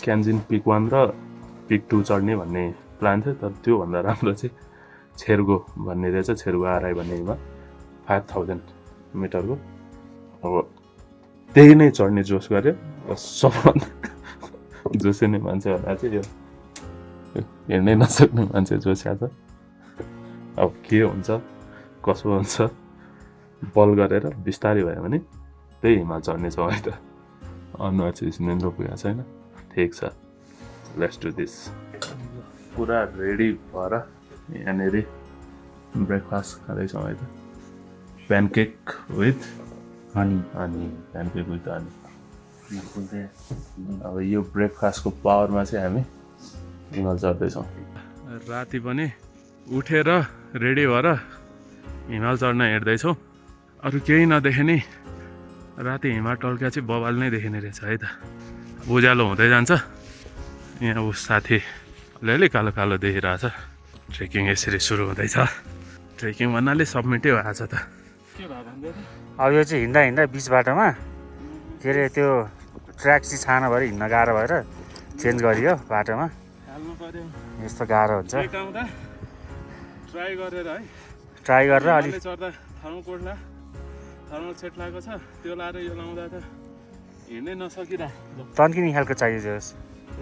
क्यान्जिन पिक 1 र पिक 2 चढ्ने भन्ने प्लान थियो, तर त्योभन्दा राम्रो चाहिँ छेर्गो भन्ने रहेछ, छेर्गो आरआई भन्ने हिमाल 5000 मिटरको। अब त्यही नै चढ्ने जोस गऱ्यो। सबभन्दा जोसिने मान्छे होला चाहिँ यो हिँड्नै नसक्ने मान्छे जोस्या छ। अब के हुन्छ कसो हुन्छ बल गरेर बिस्तारै भयो भने त्यही हिमाल चढ्नेछौँ है त। अनुहार चाहिँ निन्द्रो पुगेको छैन, ठिक छ, लेट्स डु दिस। पुरा रेडी भएर यहाँनिर ब्रेकफास्ट खाँदैछौँ है त। Pancake with honey pancake with honey. अब यो ब्रेकफास्टको पावरमा चाहिँ हामी हिमाल चढ्दैछौँ। राति पनि उठेर रेडी भएर हिमाल चढ्न हिँड्दैछौँ। अरू केही नदेखे नि राति हिमाल टल्किया चाहिँ बवाल नै देखिने रहेछ है त। उज्यालो हुँदै जान्छ। यहाँ उस साथी अलिअलि कालो कालो देखिरहेछ। ट्रेकिङ यसरी सुरु हुँदैछ। ट्रेकिङ भन्नाले सबमिटै भएको छ त। अब यो चाहिँ हिँड्दा बिच बाटोमा के अरे त्यो ट्र्याक चाहिँ छानो भएर हिँड्न गाह्रो भएर चेन्ज गरियो बाटोमा। यस्तो गाह्रो हुन्छ। ट्राई गरेर अलिक थर्मल सेट लगाएको छ, त्यो लाएर यो लाउँदा त हिँड्नै नसकिरह। तन्किने खालको चाहियो जोस्।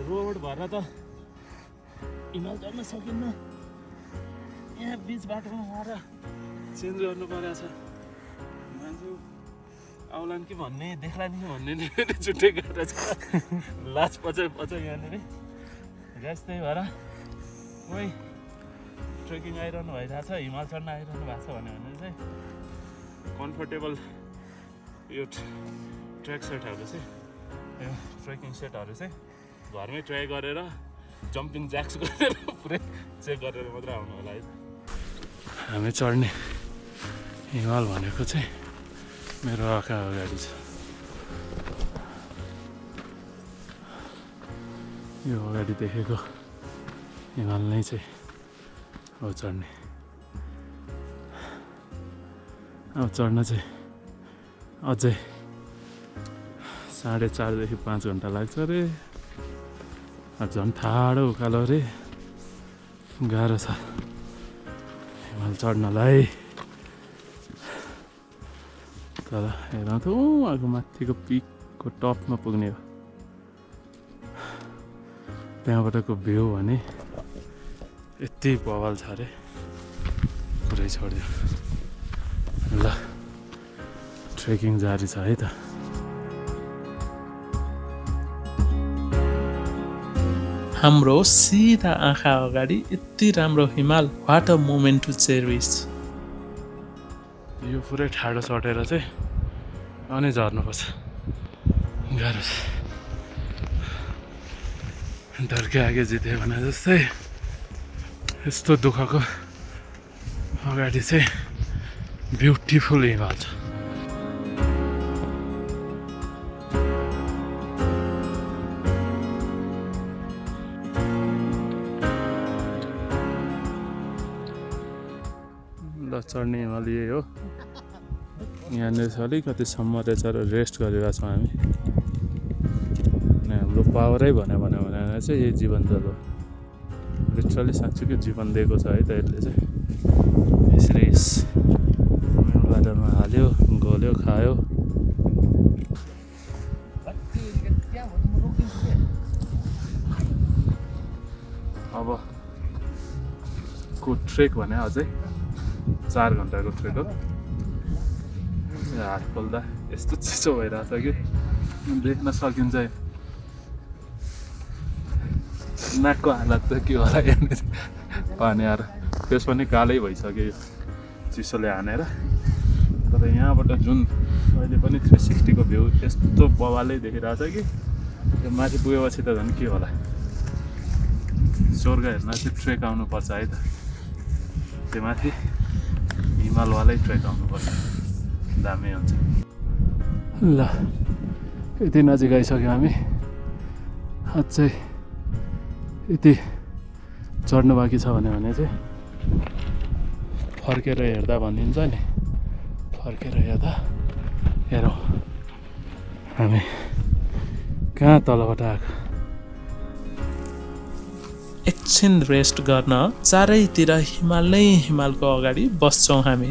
रोड भएर त हिमाल चढ्न सकिन्न। यहाँ बिच बाटोमा आएर चेन्ज गर्नु परेको छ। मान्छे आउलान् कि भन्ने देख्लान् कि भन्ने छुट्टै गाह्रो छ। लाज पछि यहाँनिर ग्यास त्यही भएर कोही ट्रेकिङ आइरहनु भइरहेको छ, हिमाल चढ्न आइरहनु भएको छ भने चाहिँ कम्फर्टेबल यो ट्र्याक सेटहरू चाहिँ यो ट्रेकिङ सेटहरू चाहिँ घरमै ट्राई गरेर जम्पिङ ज्याक्स गरेर पुरै चेक गरेर मात्रै आउनु होला है। हामी चढ्ने हिमाल भनेको चाहिँ मेरो आँखा अगाडि छ। यो अगाडि देखेको हिमाल नै चाहिँ हो चढ्ने। अब चढ्न चाहिँ अझै 4:30देखि 5 घन्टा लाग्छ अरे। झन् ठाडो उकालो अरे, गाह्रो छ हिमाल चढ्नलाई। तर हेर्न त उहाँको माथिको पिकको टपमा पुग्ने हो। त्यहाँबाटको भ्यू भने यति बवाल छ अरे, पुरै छोडिदियो। ल ट्रेकिङ जारी छ है त। हाम्रो सिधा आँखा अगाडि यति राम्रो हिमाल, what a moment to cherish. यो पुरै ठाडो चढेर चाहिँ अनि झर्नुपर्छ, गाह्रो छ। डरके आगे जिते भने जस्तै यस्तो दुःखको अगाडि चाहिँ ब्युटिफुल हिमाल छ। ल चढ्ने हिमाल यही हो। यहाँनिर चाहिँ अलिकतिसम्म रहेछ र रेस्ट गरिरहेको छौँ हामी। अनि हाम्रो पावरै भन्यो भने चाहिँ यही जीवन जल हो। लिटरली साँच्चीकै जीवन दिएको छ है त यसले चाहिँ। यसरी बाटोमा हाल्यो, गोल्यो, खायो। अब को ट्रेक भने अझै 4 घन्टाको ट्रेक हो। हात खोल्दा यस्तो चिसो भइरहेछ कि देख्न सकिन्छ। नाकको हालत त के होला यहाँनिर पानी आएर, फेस पनि कालै भइसक्यो चिसोले हानेर। तर यहाँबाट जुन अहिले पनि 360 को भ्यू यस्तो बवालै देखिरहेछ कि यो माथि पुगेपछि त झन् के होला। स्वर्ग हेर्न चाहिँ ट्रेक आउनुपर्छ है त। त्यो माथि हिमालवालै ट्रेक आउनुपर्छ, दामी हुन्छ। ल यति नजिक आइसक्यो हामी। अझै यति चढ्नु बाँकी छ भने चाहिँ फर्केर हेर्दा भनिन्छ नि, फर्केर हेर्दा हेरौँ हामी कहाँ तलबाट आएको। एकछिन रेस्ट गर्न चारैतिर हिमाल नै हिमालको अगाडि बस्छौँ हामी।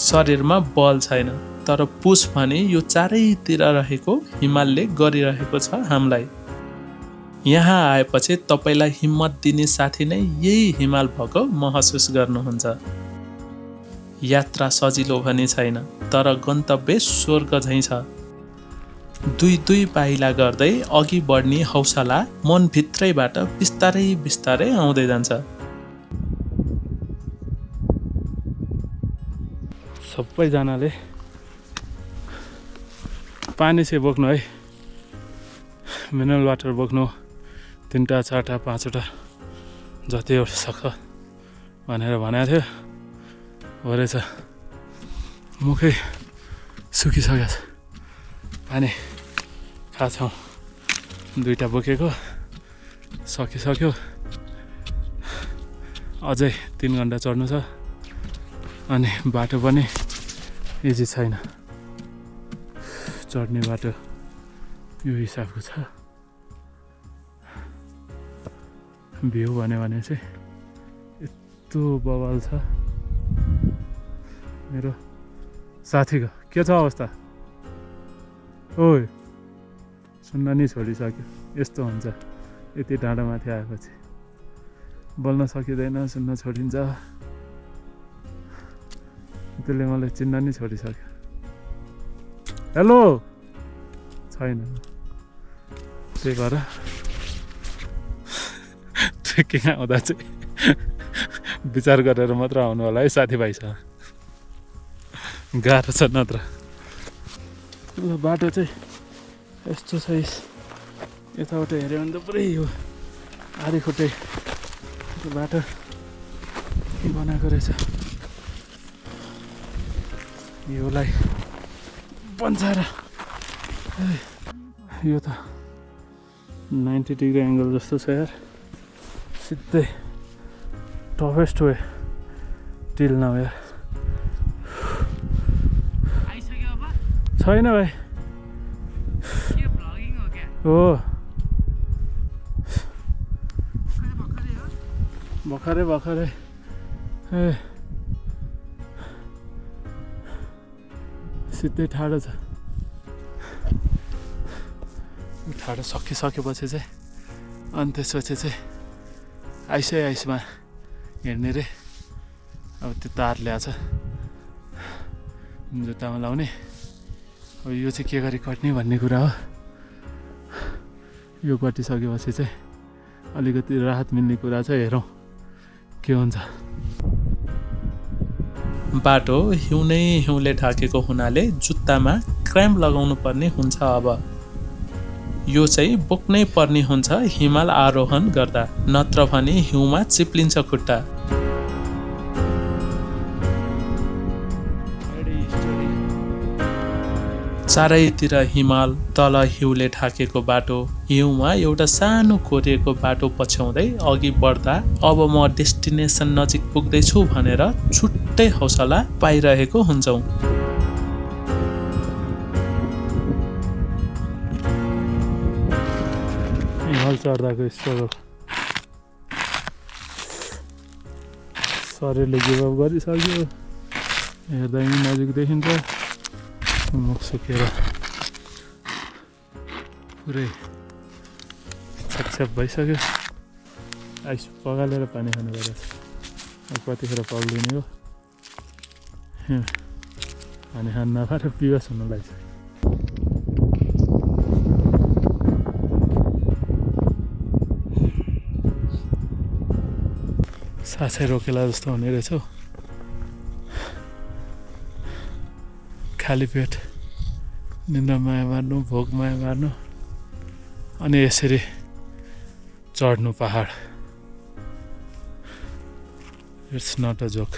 शरीरमा बल छैन, तर पुस भने यो चारैतिर रहेको हिमालले गरिरहेको छ हामीलाई। यहाँ आएपछि तपाईँलाई हिम्मत दिने साथी नै यही हिमाल भएको महसुस गर्नुहुन्छ। यात्रा सजिलो भने छैन, तर गन्तव्य स्वर्ग झैँ छ। दुई पाइला गर्दै अघि बढ्ने हौसला मनभित्रैबाट बिस्तारै बिस्तारै आउँदै जान्छ। सबैजनाले पानी चाहिँ बोक्नु है, मिनरल वाटर बोक्नु, 3टा 4टा 5वटा जति सक्छ भनेर भनेको थियो। हो रहेछ मुखै सुकिसक्यो छ, पानी खाछौँ 2टा बोकेको सकिसक्यो। अझै 3 घन्टा चढ्नु छ अनि बाटो पनि इजी छैन। चढ्ने बाटो यो हिसाबको छ। भ्यू भने चाहिँ यस्तो बवाल छ। मेरो साथीको के छ अवस्था? ओइ सुन्न नि छोडिसक्यो। यस्तो हुन्छ यति डाँडामाथि आएपछि, बोल्न सकिँदैन, सुन्न छोडिन्छ। त्यसले मलाई चिन्न नि छोडिसक्यो। हेलो छैन, त्यही भएर ट्रेकिङ आउँदा चाहिँ विचार गरेर मात्र आउनु होला है साथीभाइसँग, गाह्रो छ नत्र। बाटो चाहिँ यस्तो छ, यताबाट हेऱ्यो भने त पुरै यो आधी खुट्टै बाटो बनाएको रहेछ। योलाई पन्चाएर यो त 90 डिग्री एङ्गल जस्तो छ यार। सिधै टफेस्ट वे टिल नाउ यार। छैन भाइ, हो भर्खरै ए सिधै ठाडो छ। ठाडो सकिसकेपछि चाहिँ अनि त्यसपछि चाहिँ आइसमा हेर्ने रे। अब त्यो तार ल्याएको छ जुत्तामा लाउने। अब यो चाहिँ के गरी कट्ने भन्ने कुरा हो। यो कटिसकेपछि चाहिँ अलिकति राहत मिल्ने कुरा छ। हेरौँ के हुन्छ। बाटो हिउँनै हिउँले ढाकेको हुनाले जुत्तामा क्र्याम्प लगाउनु पर्ने हुन्छ। अब यो चाहिँ बोक्नै पर्ने हुन्छ हिमाल आरोहण गर्दा, नत्र भने हिउँमा चिप्लिन्छ खुट्टा। चारैतिर हिमाल, तल हिउँले ढाकेको बाटो, हिउँमा एउटा सानो कोरिएको बाटो पछ्याउँदै अघि बढ्दा अब म डेस्टिनेसन नजिक पुग्दैछु भनेर छुट्टै हौसला पाइरहेको हुन्छौँ। हिमाल चढ्दाको स्ट्रगल, शरीरले गिभअप गरिसक्यो। हेर्दा नजिक देखिन्छ, मुख सुकेर पुरै छपछप भइसक्यो। आइस पगालेर पानी खानु परेको छ। कतिखेर पग्लिने हो, पानी खानु नपाएर पिवास हुन लाग्छ। सासै रोकेला जस्तो हुने रहेछ हौ। खाली पेट निन्द्रा माया मार्नु, भोक माया मार्नु, अनि यसरी चढ्नु पहाड. It's not a joke.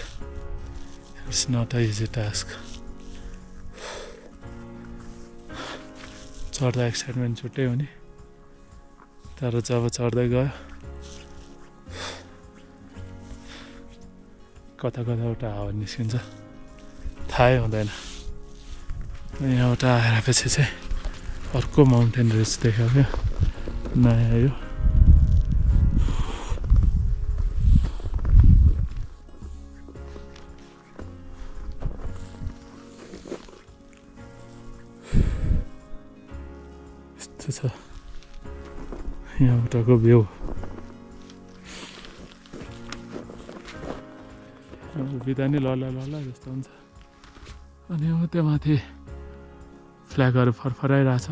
It's not an easy task. चढ्दा एक्साइटमेन्ट छुट्टै हो नि, तर जब चढ्दै गयो कता कताबाट हावा निस्किन्छ थाहै हुँदैन. यहाँबाट आएपछि चाहिँ अर्को माउन्टेन रेन्ज देख्यो क्या, नयाँ यो. यस्तो छ यहाँबाटको भ्यू. बिदा नि लला लला जस्तो हुन्छ. अनि अब त्यो माथि फ्ल्यागहरू फरफराइरहेछ.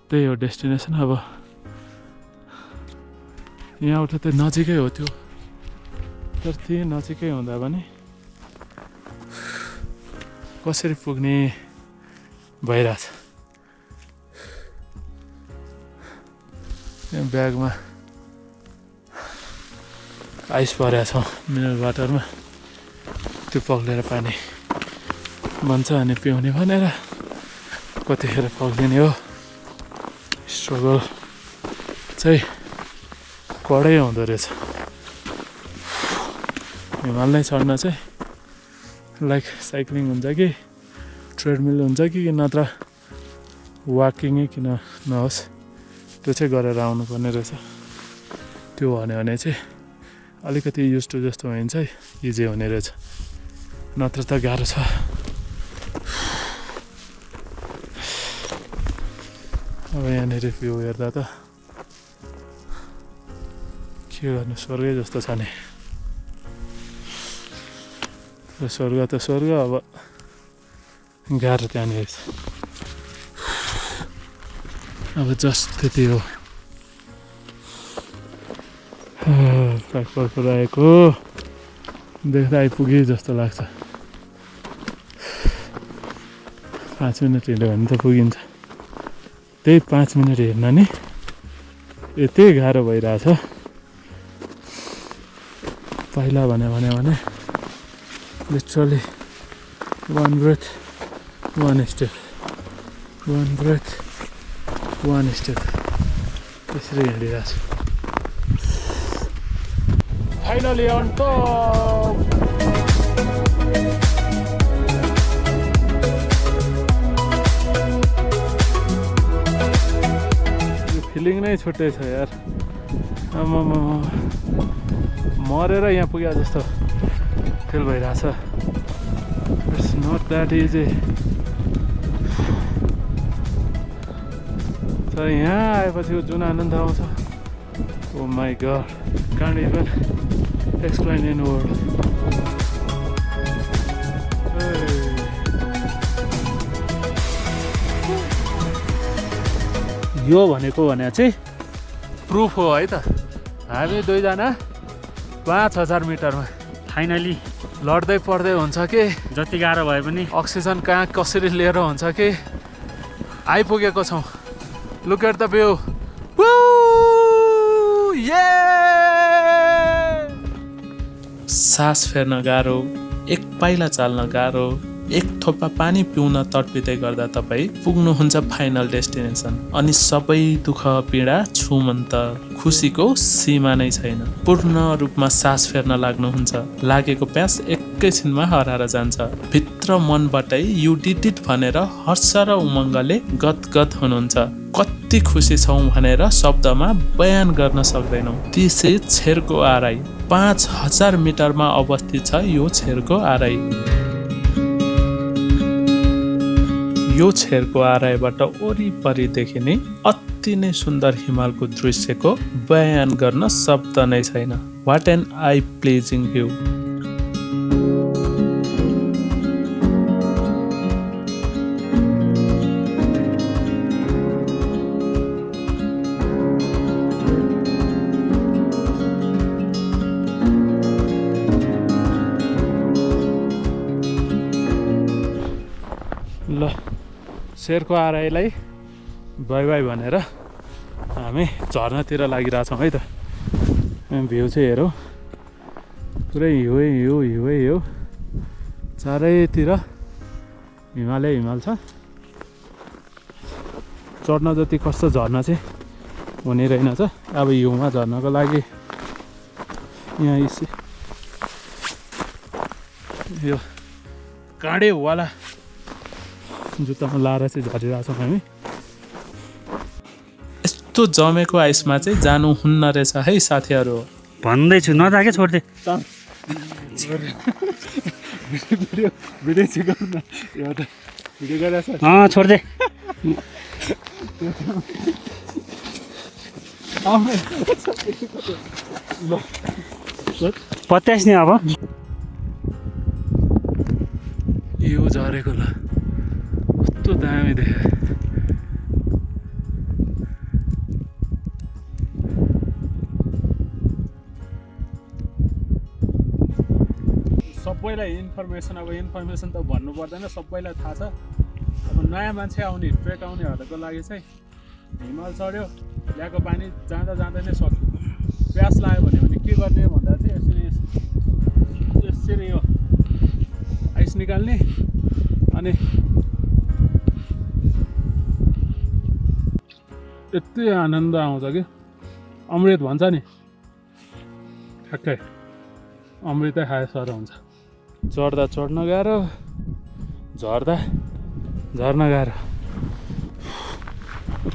त्यही हो डेस्टिनेसन. अब यहाँबाट त नजिकै हो त्यो, तर त्यही नजिकै हुँदा पनि कसरी पुग्ने भइरहेछ. यहाँ ब्यागमा आइस परेको छ मिनरल वाटरमा, त्यो पग्लेर पानी भन्छ अनि पिउने भनेर कतिखेर पग्लिने हो. स्ट्रगल चाहिँ कडै हुँदो रहेछ. हिमाल नै चढ्न चाहिँ लाइक साइक्लिङ हुन्छ कि ट्रेडमिल हुन्छ कि नत्र वाकिङै किन नहोस्, त्यो चाहिँ गरेर आउनुपर्ने रहेछ. त्यो भन्यो भने चाहिँ अलिकति युज टु जस्तो हुन्छ, इजी हुने रहेछ. नत्र त गाह्रो छ. अब यहाँनिर भ्यू हेर्दा त के गर्नु, स्वर्गै जस्तो छ नि. स्वर्ग त स्वर्ग, अब गाह्रो त्यहाँनिर छ. अब जस्ट त्यति हो. फ्ल्याग फरफराएको देख्दा आइपुगे जस्तो लाग्छ. 5 मिनट हिँड्यो भने त पुगिन्छ. त्यही 5 मिनट हेर्न नि यति गाह्रो भइरहेछ. पहिला भने literally 1 breath 1 step, 1 breath 1 step त्यसरी हिँडिरहेछ. Finally on top. फिलिङ नै छुट्टै छ यार. आमामा मरेर यहाँ पुगे जस्तो फिल भइरहेछ. It's not that easy. तर यहाँ आएपछि जुन आनन्द आउँछ, oh my god, can't even explain in word. यो भनेको भने चाहिँ प्रुफ हो है त. हामी दुईजना 5000 मिटरमा फाइनली लड्दै पढ्दै हुन्छ कि जति गाह्रो भए पनि अक्सिजन कहाँ कसरी लिएर हुन्छ कि आइपुगेको छौँ. Look at the view. सास फेर्न गाह्रो, एक पाइला चाल्न गाह्रो, एक थोपा पानी पिउन तडपिँदै गर्दा तपाईँ पुग्नुहुन्छ फाइनल डेस्टिनेसन. अनि सबै दुःख पीडा छुमन्त, खुसीको सीमा नै छैन. पूर्ण रूपमा सास फेर्न लाग्नुहुन्छ. लागेको प्यास एकैछिनमा हराएर जान्छ. भित्र मनबाटै यु डिड इट भनेर हर्ष र उमङ्गले गदगद हुनुहुन्छ. कति खुसी छौँ भनेर शब्दमा बयान गर्न सक्दैनौँ. त्यसै छेरको आराई 5000 मिटरमा अवस्थित छ यो छेरको आराई. यो छेरको आराईबाट वरिपरि देखिने अति नै सुन्दर हिमालको दृश्यको बयान गर्न शब्द नै छैन. What an eye pleasing view. शेरको आराईलाई बाई बाई भनेर हामी झर्नातिर लागिरहेछौँ है त। भ्यू चाहिँ हेरौँ, पुरै हिउँ हिउँ हिउँ हिउँ, चारैतिर हिमालै हिमाल छ। चढ्न जति कस्तो झर्ना चाहिँ हुने रहेनछ। अब हिउँमा झर्नको लागि यहाँ यो काँडेवाला जुत्तामा लाएर चाहिँ झरिरहेछौँ हामी। यस्तो जमेको आइसमा चाहिँ जानु हुन्न रहेछ है साथीहरू। भन्दैछु नजा के छोड्दे। भिडियो चाहिँ गर्नु न, यो त भिडियो गरिरहेछ। छोड्दे। पत्यास नि अब यो झरेको ल कस्तो दामी देखे। सबैलाई इन्फर्मेसन त भन्नु पर्दैन, सबैलाई थाहा छ। अब नयाँ मान्छे आउने, ट्रेक आउनेहरूको लागि चाहिँ हिमाल चढ्यो, ल्याएको पानी जाँदा जाँदै नै सक्यो। प्यास लाग्यो भने के गर्ने भन्दा चाहिँ यसरी यो आइस निकाल्ने, अनि यति आनन्द आउँछ कि अमृत भन्छ नि, ठ्याक्कै अमृतै खाए सर हुन्छ। चढ्दा चढ्न गाह्रो, झर्दा झर्न गाह्रो।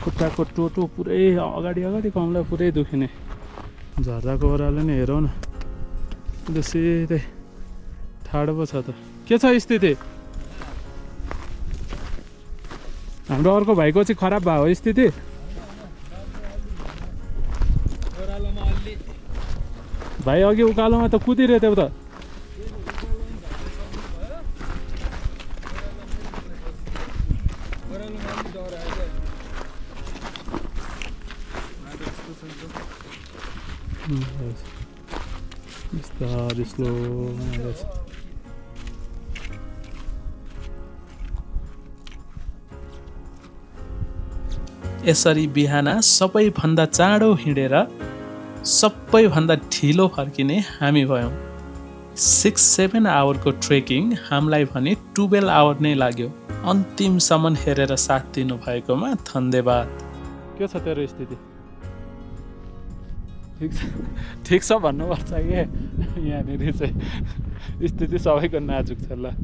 खुट्टाको टोटो पुरै अगाडि कमला पुरै दुखिने। झर्दाको ओह्रालो नि हेरौँ न, अन्त सिधै ठाडो पो छ त। के छ स्थिति? हाम्रो अर्को भाइको चाहिँ खराब भयो स्थिति। भाइ अघि उकालोमा त कुदिरहेको थियो त। बिस्तारै स्लो यसरी बिहान सबैभन्दा चाँडो हिँडेर सबैभन्दा ढिलो फर्किने हामी भयौँ। 6-7 आवरको ट्रेकिङ हामीलाई भने 12 आवर नै लाग्यो। अन्तिमसम्म हेरेर साथ दिनुभएकोमा धन्यवाद। के छ तेरो स्थिति? ठिक छ भन्नुपर्छ कि यहाँनिर चाहिँ स्थिति सबैको नाजुक छ ल।